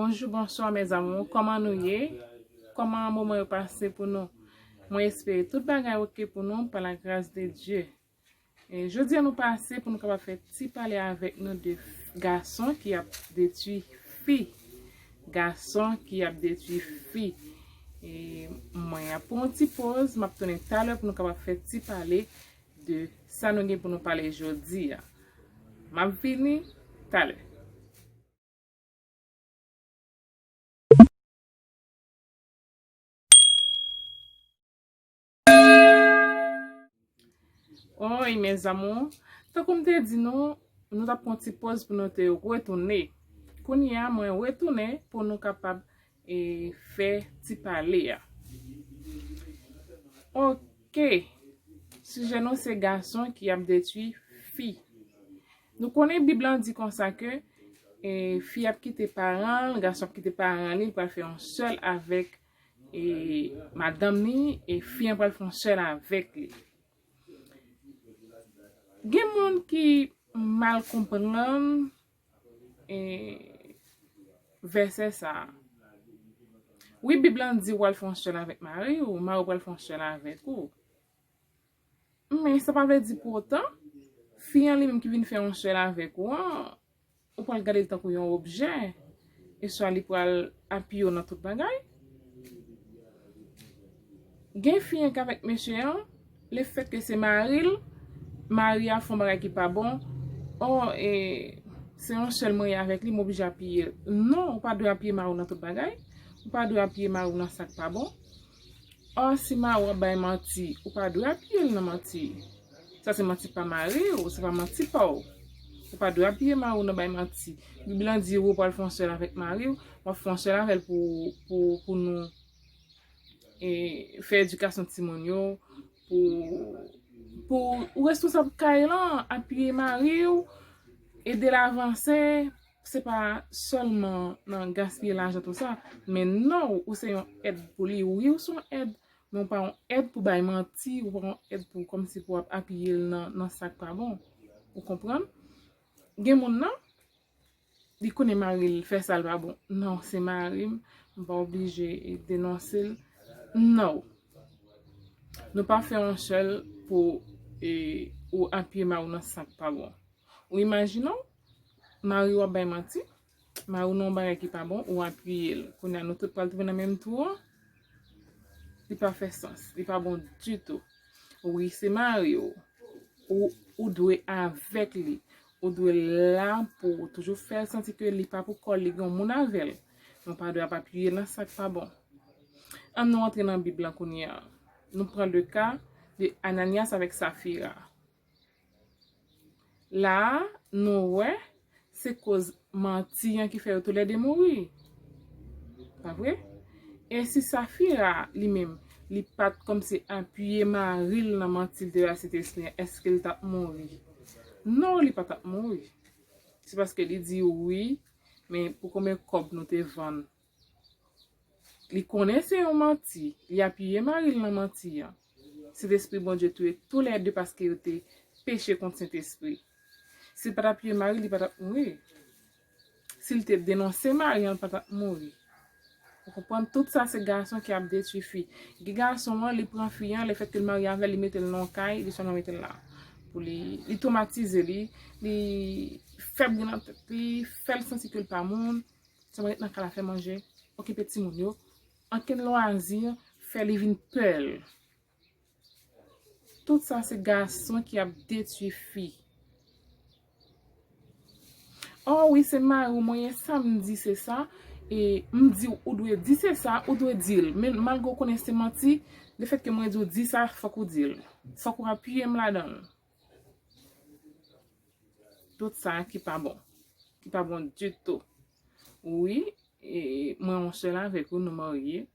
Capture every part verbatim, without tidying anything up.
Bonjou, bonswa, mes amours. Kòman nou ye? Kòman moman yo pase pou nou? Mwen espere tout bagay oke pou nou, pa la gras de Dye. E jodi a nou pase pou nou kapab fè ti pale avèk nou de gason ki ap detwi fi. Gason ki ap detwi fi. E mwen ap pran yon ti poz, m ap tounen talè pou nou kapab fè ti pale de sa nou gen pou nou pale jodi a. M ap vini talè. Oy, mes amours, tankou m te di nou, nou t ap pran ti poz pou nou te retounen. Kounye a, mwen retounen pou nou kapab e fè ti pale a. Oke. Sijè nou se gason ki ap detwi fi. Nou konnen Bib lan di konsa ke e, fi ap kite paran l, gason ap kite paran li, li pral fè yon sèl avèk e, madanm li, e fi an pral fè yon sèl avèk li. Gen moun ki mal konprann e, vèsè sa a. Wi, Bib lan di w al fè yon sèl avèk mari w, mari w pral fè yon sèl avèk ou. Men sa pa vle di pou otan, fi an li menm ki vin fè yon sèl avèk ou an, ou pral gade l tankou yon objè, e swa li pral apiye w nan tout bagay. Gen fi an k avèk mesye an, lefètke se mari l, mari a fè yon bagay ki pa bon, o, e, se yon sèl mwen ye avèk li, m oblije apiye l. Non, ou pa dwe apiye mari w nan tout bagay. Ou pa dwe apiye mari w nan sa k pa bon. Ò, si mari w ap bay manti, ou pa dwe apiye l nan manti. Sa se manti pa mari w, se pa manti pa w. Ou pa dwe apiye mari w nan bay manti. Bib lan di w ou pral fè yon sèl avèk mari w, w ap fè yon sèl avè l pou, pou, pou nou e, fè edikasyon timoun yo, pou, pou ou responsab kay lan, apiye mari w, ede l avanse, se pa sèlman nan gaspiye lajan tou sa, men non, ou se yon èd pou li, wi, ou se yon èd, men ou pa yon èd pou bay manti, ou pa yon èd pou kòmsi pou w ap apiye l nan, nan sa k pa bon. Ou konprann? Gen moun nan, li konnen mari l fè sa l pa bon. Non, se mari m, m pa oblije denonse l. Non. Nou pa fè yon sèl pou e, ou apiye mari w nan sa k pa bon. Ou imajine w, mari w ap bay manti, mari w nan yon bagay ki pa bon, ou apiye l. Kounye a nou tout pral twouve nan menm twou an. Li pa fè sans, li pa bon ditou. Wi, se mari w. Ou, ou dwe avèk li. Ou dwe la pou ou toujou fè l santi ke li pa pou kò l, li gen yon moun avè l. Men w pa dwe ap apiye l nan sa k pa bon. Ann nou antre nan Bib lan kounye a. Nou pran le ka de Ananyas avèk Safira. La a, nou wè, se koz manti an ki fè yo toulède mouri. Pa vre? E si Safira, li menm, li pa t kòmsi apiye mari l nan manti l te bay Sentespri an, èske l t ap mouri? Non, li pa t ap mouri. Se paske li di wi, men pou konbyen kòb nou te vann? Li konnen se yon manti, li apiye mari l nan manti an. Sentespri Bondye touye toulède paske yo te peche kont Sentespri. Si l pa t apiye mari l, li pa t ap mouri. Si l te denonse mari an, l pa t ap mouri. Ou konprann? Tout sa se gason ki ap detwi fi. Gen gason an, li pran fi an, lefètke l marye avè l, li mete l nan yon kay, li sèlman mete l la. Pou li, li twomatize li, li fè bri nan tèt li, fè l santi ke l pa moun. Sèlman ret nan kay la fè manje, okipe timoun yo, ankenn lwazi, fè li vin pè l. Tout sa se gason ki ap detwi fi. O wi, se mari w mwen ye, sa m di se sa, e m di w ou dwe di se sa, ou dwe di l. Men malgre w konnen se manti, lefètke mwen di w di sa, fòk ou di l. Fòk ou apiye m ladan l. Tout sa ki pa bon. Ki pa bon ditou. Wi, e, mwen yon sèl avèk ou, nou marye.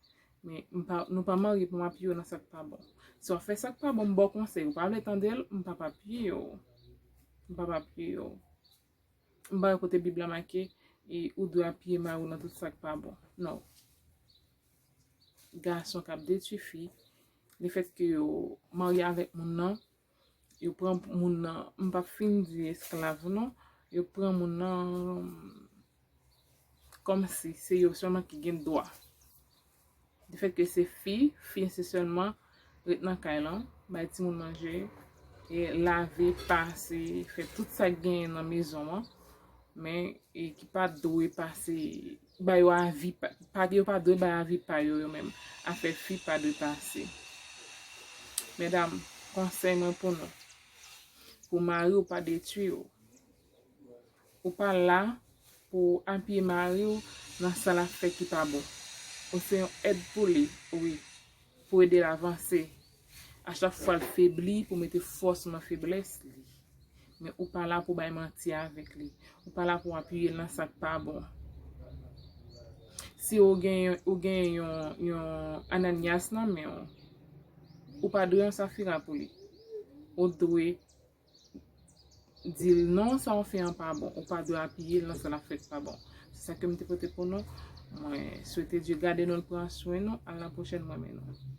Men m pa, nou pa marye pou m apiye w nan sa k pa bon. Si w ap fè sa k pa bon, m ba w konsèy, ou pa vle tande l, m p ap apiye w. M p ap apiye w. M pa wè kote Bib la make, e, ou dwe apiye mari w nan tout sa k pa bon. Non. Gason k ap detwi fi, lefètke yo marye avèk moun nan, yo pran moun nan, m p ap fin di esklav non, yo pran moun nan kòmsi se yo sèlman ki gen dwa. Defèt ke se fi, fi se sèlman ret nan kay lan, bay timoun manje, e lave, pase, fè tout sa k genyen nan mezon an, men e ki pa dwe pase, ba yo avi, pa, pa, yo pa dwe bay avi pa yo, yo menm. Afè fi pa dwe pase. Medam, konsèy mwen pou nou. Pou mari w pa detwi w. Ou pa la pou apiye mari w nan sa l ap fè ki pa bon. Ou se yon èd pou li, wi, pou ede l avanse. A chak fwa l febli, pou mete fòs nan feblès li. Men ou pa la pou bay manti avèk li. Ou pa la pou apiye l nan sa k pa bon. Si ou gen, ou gen yon, yon Ananyas nan men w, ou pa dwe yon Safira pou li. Ou dwe di l non, sa w fè an pa bon. Ou pa dwe apiye l nan sa l ap fè k pa bon. Se sa ke m te pote pou nou. Mwen swete Dye gade nou, l pran swen nou. A la pwochèn, mwen renmen nou.